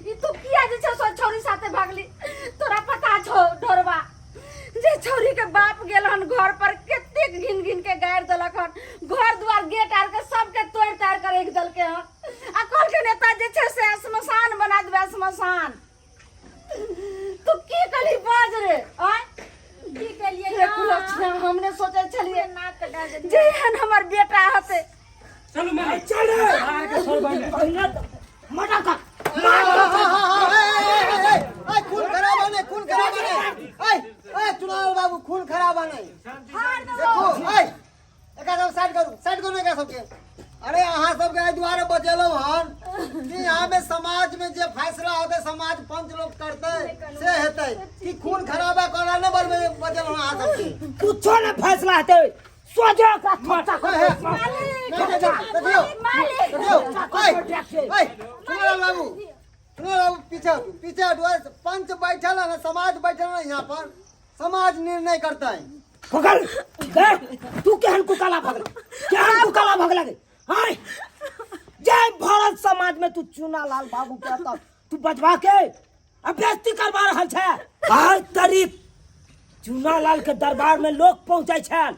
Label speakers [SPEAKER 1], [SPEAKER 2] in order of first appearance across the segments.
[SPEAKER 1] ई तू किया जे छै सो छौरी साथे भागली तोरा पता छौ ढोरबा जे छौरी के बाप गेल हन घर पर कतेक घिन घिन के गारि देलक हन घर दुआर गेट आर के सबके तोड़ि ताड़ि के राखि देलकै हन आ कहलकै नेता जे छै से श्मशान बना देबै श्मशान तू की कहली बाज रे आय
[SPEAKER 2] की केलिए
[SPEAKER 1] रे कुलक्षणा हमने सोचे छलिए
[SPEAKER 2] नाक कटा देलियै।
[SPEAKER 1] जे एहन हमर बेटा हते
[SPEAKER 3] चलू मालिक
[SPEAKER 4] चल रे
[SPEAKER 3] मार के छोड़ बहने
[SPEAKER 4] पहिने मटा का
[SPEAKER 5] ए खून खराब है खून खराब है ए ए चुनाव बाबू खून खराब है देखो ए एकरा सब साइड करू साइड करू एकरा सबके अरे अहाँ सबके एहि दुआरे बजेलहुँ हन कि यहाँ में समाज में जे फैसला होतै समाज पंच लोग करतै से हेतै कि खून खराबा करा नहि बजबै बजेलहुँ अहाँ सबके
[SPEAKER 4] कुछो ने फैसला हेतै सोझे ओकरा थोचा कर
[SPEAKER 5] हे, नहीं, नहीं, देखियौ देखियौ ए ए चुनाव बाबू चुनाव बाबू पीछे हटू पीछे हटू अरे पंच बैठल है ना समाज बैठल है ना यहाँ पर समाज निर्णय करता है
[SPEAKER 4] भगल गे तू केहन कुकाला भगल केहन कुकाला भगला गे हाय जय भारत समाज में तू चुना लाल बाबू के तब तू बजवा के आ बेइज्जती करवा रहल छै आय तारीख चुना लाल के दरबार में लोग पहुंचे छल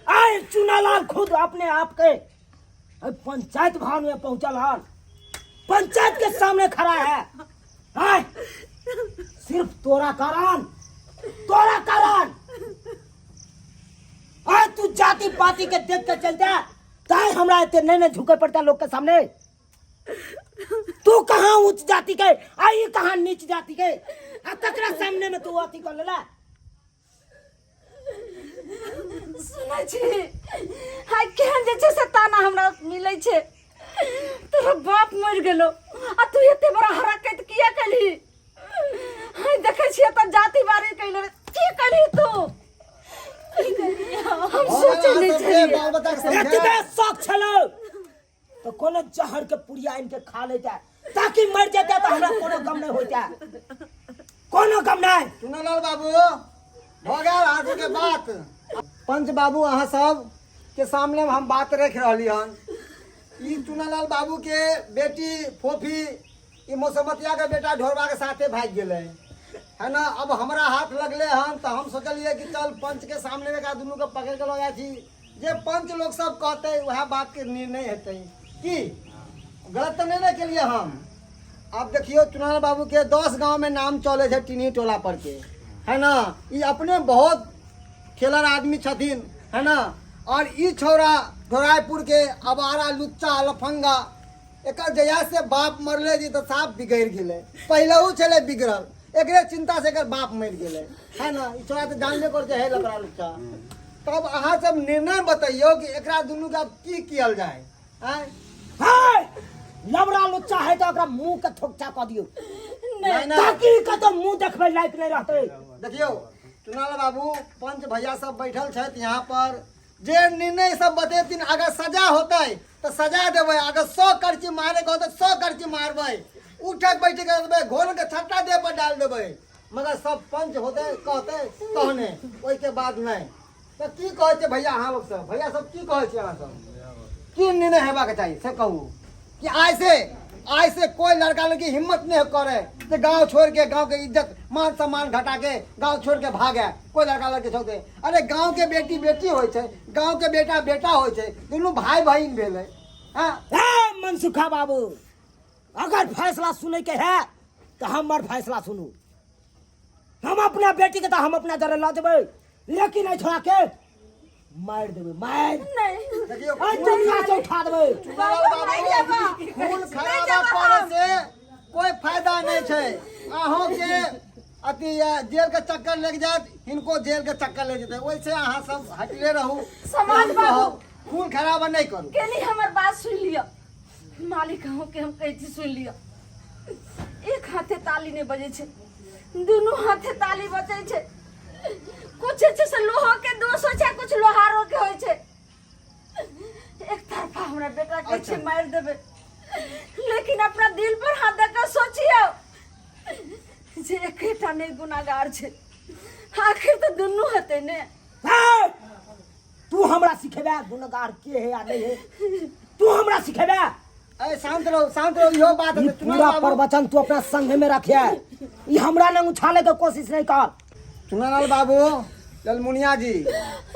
[SPEAKER 4] आय चुना लाल खुद अपने आप के आय पंचायत भवन में पहुंचल हन पंचायत के सामने खड़ा है आय सिर्फ तोरा कारण तोरा कारण आय तू जाति पाति के देख के चलते ताय हमरा एते नहीं ने झुके पड़ता लोग के सामने तू कहाँ ऊंच जाति के आई कहाँ नीच जाति के आ तकरा सामने में तू अथी कर लेला
[SPEAKER 1] सुनै छी हाय केहन जे छै से ताना हमरा मिलै छै तोरा बाप मरि गेलो आ तू एते बड़ा हरकत किया केलही हाय देखै छियै तऽ जाति बारी कैले की केलही तू हम सोचै नहि छलियै
[SPEAKER 5] बाल बच्चा के समझाए।
[SPEAKER 4] एतबे शौक छलो तो कोनो जहर के पुड़िया आनि के खा लेता ताकि मर जेता तो हमरा कोनो गम नहीं होता कोनो गम नहीं
[SPEAKER 5] चुनालाल बाबू भऽ गेल अहाँ सबके बात पंच बाबू अहाँ सब के सामने हम बात रख रहली हन ई चुनालाल बाबू के बेटी फोफी ई मौसमतिया के बेटा ढोरबा के साथे भागि गेलै है ना अब हमरा हाथ लगले हन तऽ हम सोचलियै कि चल पंच के सामने एकरा दुनू के पकड़ के लऽ जाइ छी जे पंच लोग सब कहतै वएह बात के निर्णय हेतै की गलत तऽ नहि ने केलियै हम आब देखियौ चुनाव बाबू के 10 गांव में नाम चले छै टिन्ही टोला पर के है ना ई अपने बहुत खेलर आदमी छथिन है ना और ई छौड़ा ढोरायपुर के अबारा लुच्चा लफंगा एकर जहिया से बाप मरले जी तऽ साफ बिगड़ि गेलै पहिलहु छलै बिगड़ल एकरे चिंता से एकर बाप मरि गेलै है ना ई छौड़ा तऽ जानबे करै छै है लफड़ा लुच्चा तब अहाँ सब निर्णय बतैयौ कि एकरा दुनू के आब की कियल जाय आँय
[SPEAKER 4] हे लबड़ा लुच्चा है तो ओकरा मुंह के थोकचा कऽ दियौ
[SPEAKER 5] नहीं नहीं
[SPEAKER 4] ताकि कतौ मुंह देखबै लायक नहीं रहतै
[SPEAKER 5] देखियौ चुनाल बाबू पंच भैया सब बैठल छथि यहाँ पर जे निर्णय सब बतेथिन अगर सजा होतै तऽ सजा देबै अगर 100 करची मारे के होतै 100 करची मारबै उठक बैठक देबै घोल के छत्ता देह पर डाल देबै मगर सब पंच होतै कहतै तहने ओहिके बाद नहि तऽ की कहै छै भैया अहाँ लोग सब भैया सब की कहै छै अहाँ सब की निर्णय हेबाक चाही से कहू कि आइ से कोई लड़का लड़की हिम्मत नहीं करे जे गांव छोड़ के गांव के इज्जत मान सम्मान घटा के गांव छोड़ के भागे कोई लड़का लड़की छोड़ के अरे गांव के बेटी बेटी होइ छै गांव के बेटा बेटा होइ छै दुनू भाई बहिन भेलै हँ
[SPEAKER 4] हे मनसुखा बाबू अगर फैसला सुनै के है तो हमर फैसला सुनू हम अपना बेटी के तो हम अपना जरे लऽ जेबै लेकिन एहि छोड़ा के मारि देबै मारि
[SPEAKER 1] नहीं
[SPEAKER 5] देखियौ
[SPEAKER 4] एहि दुनिया से उठा देबै
[SPEAKER 5] बाबू खून खराबा करे से कोई फायदा नहीं छै अहों के अथी जेल के चक्कर लग जात हिनको जेल के चक्कर लग जेतै ओहिसे अहाँ सब हटले रहू
[SPEAKER 1] समाज बाबू।
[SPEAKER 5] खून खराबा नहीं करू
[SPEAKER 1] केली हमर बात सुन लिअ मालिक अहूँ के हम कहै छी सुन लिअ एक हाथे ताली नहि बजै छै दुनू हाथे ताली बजै छै कुछ जे छै से लोहो के दोष होइ छै कुछ लोहारो के होइ छै एक तरफा हमरा बेटा के छै मारि देबै लेकिन अपना दिल पर हाथ दऽ कऽ सोचियौ जे एकेटा नहि गुनागार छै आखिर तऽ दुनू हेतै ने
[SPEAKER 4] हे! तू हमरा सिखेबे गुनगार के है या नहीं है तू हमरा सिखेबे
[SPEAKER 5] ए शांत रहो, शांत रहो, इहो बात
[SPEAKER 4] ई
[SPEAKER 5] हेतै। चुना
[SPEAKER 4] पूरा
[SPEAKER 5] बाबू
[SPEAKER 4] प्रवचन तू अपना संग में रखे, ई हमरा लग उछाले के कोशिश नहीं कर।
[SPEAKER 5] चुनालाल बाबू, ललमुनिया जी,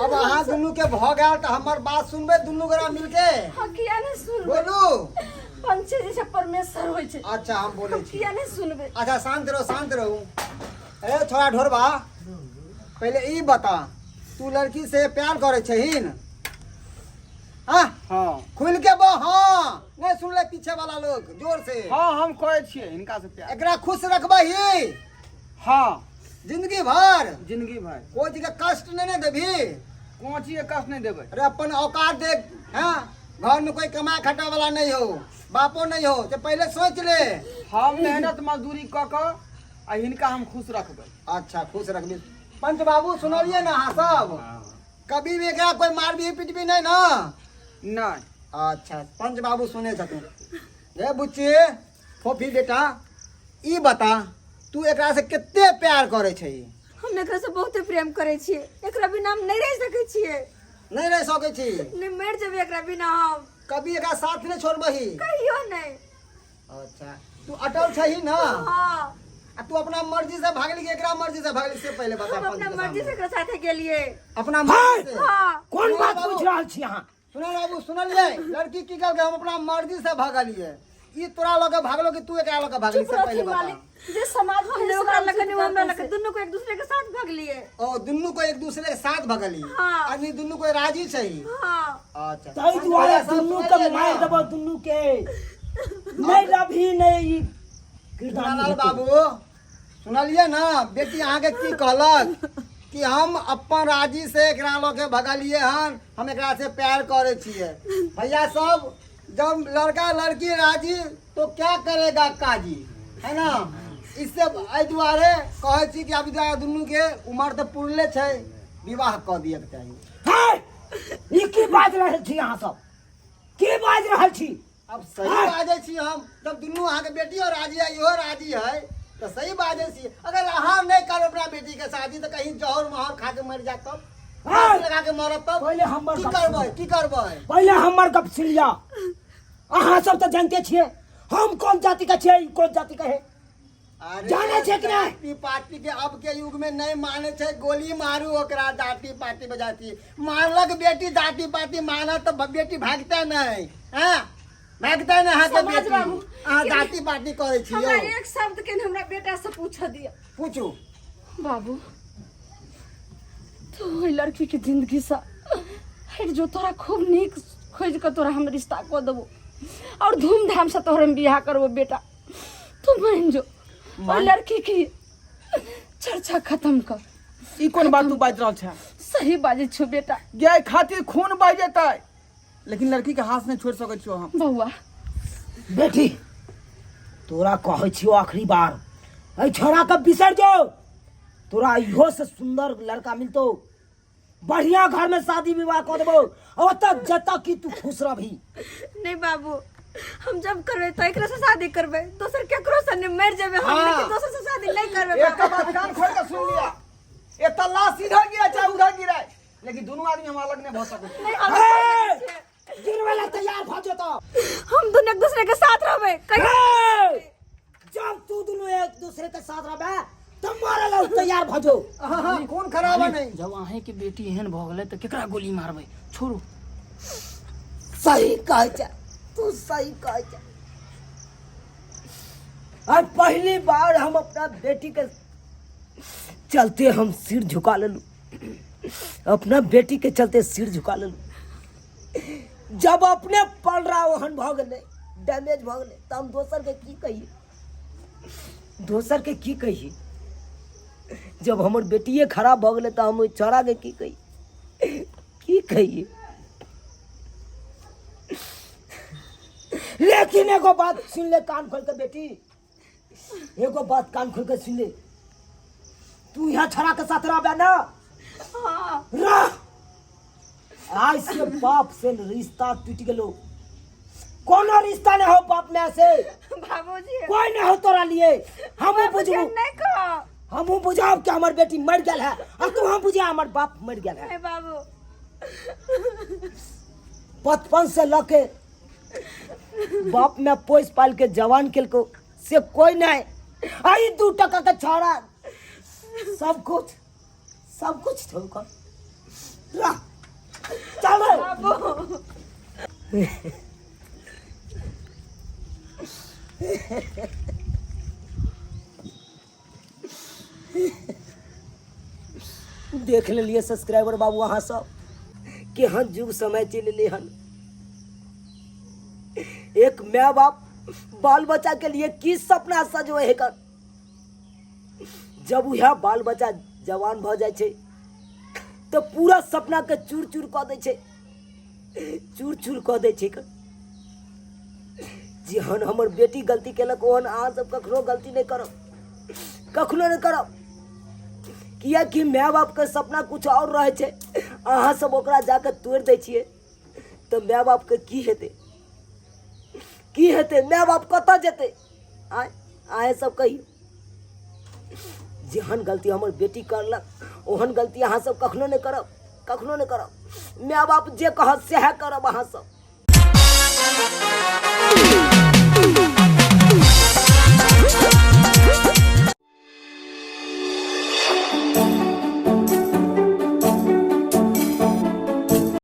[SPEAKER 5] अब अहाँ दुनू के भऽ गेल तऽ हमर बात सुनबै दुनू गोरा मिलके?
[SPEAKER 1] हाँ, किया नहीं सुनबै?
[SPEAKER 5] बोलू।
[SPEAKER 1] पंचे जे छै परमेश्वर होइ छै।
[SPEAKER 5] अच्छा, हम बोलै छी।
[SPEAKER 1] किया नहीं सुनबै?
[SPEAKER 5] अच्छा, शांत रहो, शांत रहू। ए छोड़ा ढोरबा, पहिले ई बता, तू लड़की से प्यार करै छहिन? हाँ?
[SPEAKER 6] हाँ।
[SPEAKER 5] खुल के बो। हाँ, नहीं सुनले पीछे वाला लोग, जोर से।
[SPEAKER 6] हाँ, हम करै छियै हिनका से प्यार।
[SPEAKER 5] एकरा खुश रखबही?
[SPEAKER 6] हाँ।
[SPEAKER 5] जिंदगी भर?
[SPEAKER 6] जिंदगी भर।
[SPEAKER 5] कोई चीज के कष्ट नहीं ने देबही?
[SPEAKER 6] कोनो चीज के कष्ट नहीं देबै।
[SPEAKER 5] अरे अपन औकात देख, हाँ, घर में कोई कमा खटा वाला नहीं हो, बापो नहीं हो, तो पहले सोच ले।
[SPEAKER 6] हम मेहनत मजदूरी कऽ कऽ आ हिनका हम खुश रखबै।
[SPEAKER 5] अच्छा, खुश रखबी। पंच बाबू, सुनलिए ना अहाँ सब? कभी भी एकरा कोई मारबी पिटबी नहीं ना?
[SPEAKER 6] नहीं।
[SPEAKER 5] अच्छा, पंच बाबू सुने छथिन। रे बुच्ची, फोफी बेटा, ई बता, तू एकरा से कते प्यार करे छै?
[SPEAKER 2] हम एकरा से बहुते प्रेम करे छियै, एकरा बिना हम नहीं रह सकै छियै।
[SPEAKER 5] नहीं रह सकै छी?
[SPEAKER 2] नहीं, मर जेबै एकरा बिना हम।
[SPEAKER 5] कभी एकरा साथ नहीं छोड़बही?
[SPEAKER 2] कहियो नहीं।
[SPEAKER 5] अच्छा, तू अटल छही ना?
[SPEAKER 2] हाँ।
[SPEAKER 5] आ तू अपना मर्जी से भागली कि एकरा मर्जी से भागली, से पहले बता।
[SPEAKER 2] हम
[SPEAKER 5] पंच
[SPEAKER 2] अपना
[SPEAKER 5] के
[SPEAKER 2] मर्जी से
[SPEAKER 5] सामने।
[SPEAKER 2] एकरा साथे गेलिए।
[SPEAKER 5] अपना मर्जी से?
[SPEAKER 2] हाँ।
[SPEAKER 4] कोन बात
[SPEAKER 5] बाबू।
[SPEAKER 4] पूछ रहल छी अहाँ?
[SPEAKER 5] सुनल बाबू, सुनलिए लड़की की कहलकै? हम अपना मर्जी से भागलिए। ई तोरा लऽ के भागलो कि तू एकरा लऽ के भागली,
[SPEAKER 1] चुप
[SPEAKER 5] से पहले
[SPEAKER 1] रहथिन
[SPEAKER 5] बता।
[SPEAKER 1] मालिक, जे समाज
[SPEAKER 2] हम
[SPEAKER 1] में
[SPEAKER 2] ओकरा लगे नहीं, हमरा लगे, दुनू को एक दूसरे के साथ भगलिए।
[SPEAKER 5] ओ दुनू को एक दूसरे के साथ भगली?
[SPEAKER 2] हाँ।
[SPEAKER 5] आदमी दुनू को राजी छै?
[SPEAKER 2] हाँ।
[SPEAKER 5] अच्छा।
[SPEAKER 4] ताहि दुआरे
[SPEAKER 5] सब
[SPEAKER 4] दुनू के
[SPEAKER 5] सुनलियै ना?
[SPEAKER 4] मारि देबो दुनू के, नहीं रभी नहीं ई किरदानी
[SPEAKER 5] लाल
[SPEAKER 4] हेतै।
[SPEAKER 5] बाबू, सुनलिए ना बेटी अहाँके की कहलक कि हम अपन राजी से एकरा लऽ के भगलिए हन, हम एकरा से प्यार करे छियै। भैया सब, जब लड़का लड़की राजी तो क्या करेगा काजी, है ना? इससे एहि दुआरे कहै छी कि अभी दुनू के उमर तऽ पुरले छै, विवाह कऽ दियके चाही।
[SPEAKER 4] हे, ई की बाजि रहल छी अहाँ सब? की बाजि रहल छी?
[SPEAKER 5] अब सही बाजै छी हम। जब दुनू अहाँके बेटियो राजी है, इहो राजी है, तऽ सही बाजै छी। अगर अहाँ नहि करब अपना बेटी के शादी तऽ कहीं जहर महर खा के मरि जायत तब, फांसी लगा के मरत तब
[SPEAKER 4] पहिले हमर
[SPEAKER 5] की
[SPEAKER 4] गप
[SPEAKER 5] करबै?
[SPEAKER 4] सुनू।
[SPEAKER 5] की करबै?
[SPEAKER 4] पहिले हमर गप सुनि लिअ। अहाँ सब तऽ जानते छियै हम कोन जाति के छियै, ई कोन जाति के है।
[SPEAKER 5] अरे
[SPEAKER 4] जानै छियै कि नहि?
[SPEAKER 5] जाति पाति के अब के युग में नहीं माने छै। गोली मारू ओकरा। जाति पाति में जाति मारलक बेटी, जाति पाति मानत तऽ बेटी भागते नहीं। हैं, भागते नहीं अहाँके
[SPEAKER 1] समाज
[SPEAKER 5] बेटी।
[SPEAKER 1] बाबू,
[SPEAKER 5] अहाँ जाति पाति करै छी
[SPEAKER 1] हमरा
[SPEAKER 5] यौ।
[SPEAKER 1] एक शब्द के हमरा बेटा से पूछ दिया।
[SPEAKER 5] पूछू।
[SPEAKER 1] बाबू, तू ओहि लड़की के जिंदगी से हट जो, तोरा खूब नीक खोज के तोरा हम रिश्ता कऽ देबो और धूमधाम से तोहर हम बियाह करबो। बेटा, तू मान जो, ओहि लड़की की चर्चा खत्म कर।
[SPEAKER 6] ई कोन बात तू बाजि रहल छै?
[SPEAKER 1] सही बाजै छौ बेटा।
[SPEAKER 6] गाय खातिर खून बहि जेतै, लेकिन लड़की के हाथ नहीं छोड़ सकै छियो हम।
[SPEAKER 1] बौआ।
[SPEAKER 4] बेटी, तोरा कहै छियो आखिरी बार, एहि छोड़ा के बिसरि जो। तोरा इहो से सुंदर लड़का मिलतो, बढ़िया घर में शादी विवाह कऽ देबो, ओतऽ जतऽ कि तू खुश रहबही।
[SPEAKER 2] नहीं बाबू, हम जब करबै तो एकरा से शादी करबै, दोसर केकरो से नहीं। मर जेबै हम,
[SPEAKER 6] हाँ।
[SPEAKER 2] लेकिन दोसर से शादी नहीं करबै।
[SPEAKER 6] एक बात कान खोल के सुन लिया, एतऽ लाश इधर गिरा चाहे उधर गिरा, लेकिन दुनू आदमी हम अलग नहीं भऽ सकै छी।
[SPEAKER 2] नहीं, हम
[SPEAKER 4] हे! गिरबै ला तैयार भऽ जेतौ।
[SPEAKER 2] हम दोनों एक दूसरे के साथ रहबै कहीं।
[SPEAKER 4] हे! जब तू दुनू एक दूसरे के साथ रहबे तऽ मारे ला तैयार भऽ जो।
[SPEAKER 5] हाँ हाँ, खून खराबा नहीं।
[SPEAKER 3] जब अहेंके बेटी एहन भऽ गेलै तऽ केकरा गोली मारबै? छोड़ू।
[SPEAKER 4] सही कहै छै तू, सही कहै छै। आज पहली बार हम अपना बेटी के चलते हम सिर झुका लेलू, अपना बेटी के चलते सिर झुका लेलू। जब अपने पल रहा ओहन भऽ गेलै, डैमेज भऽ गेलै, तऽ हम दोसर के की कहिए? दोसर के की कहिए? जब हमर बेटिए खराब भऽ गेलै तऽ हम ओहि छौड़ाके की कहिए, की कहिए? लेकिन एगो बात सुन ले कान खोल के बेटी, एगो बात कान खोल के सुन ले। तू यहाँ छड़ा के साथ रहबे ना?
[SPEAKER 2] हाँ।
[SPEAKER 4] रह। आज से बाप से रिश्ता टूट गेलो, कोनो रिश्ता नहीं हो बाप में से।
[SPEAKER 2] बाबूजी।
[SPEAKER 4] कोई नहीं हो तोरा लिए। हमहू
[SPEAKER 2] बाबूजी,
[SPEAKER 4] बुझबू
[SPEAKER 2] नहीं कहो।
[SPEAKER 4] हमहू बुझाब कि हमर बेटी मर गेल है और तू हम बुझे हमर बाप मर गेल है।
[SPEAKER 2] नहीं बाबू।
[SPEAKER 4] बचपन से लके बाप में पोस पाल के जवान केलको से कोई नहीं। आई 2 टका के छौड़ा सब कुछ सब कुछ छोड़ कर ला चल। देख लेलिए सब्सक्राइबर बाबू अहाँ सब केहन जुग समय चलि एलै हन। एक माय बाप बाल बच्चा के लिए की सपना सजबै है कर, जब वह बाल बच्चा जवान भऽ जाइ छै तऽ पूरा सपना के चूर चूर कऽ दै छै, चूर चूर कऽ दै छै। जेहन हमर बेटी गलती केलक ओहन अहाँ सब कखनो गलती नहि करब, कखनो नहि करब। किएकि माय बापके सपना कुछ और रहै छै, अहाँ सब ओकरा जाके तोड़ि दै छियै तऽ माय बापके की हेतै, की हेतै, माय बाप कतऽ जेतै? आँय अहेँ सब कहियौ। जेहन गलती हमर बेटी करलक ओहन गलती अहाँ सब कखनो नहि करब, कखनो नहि करब। माय बाप जे कहत सएह करब अहाँ सब।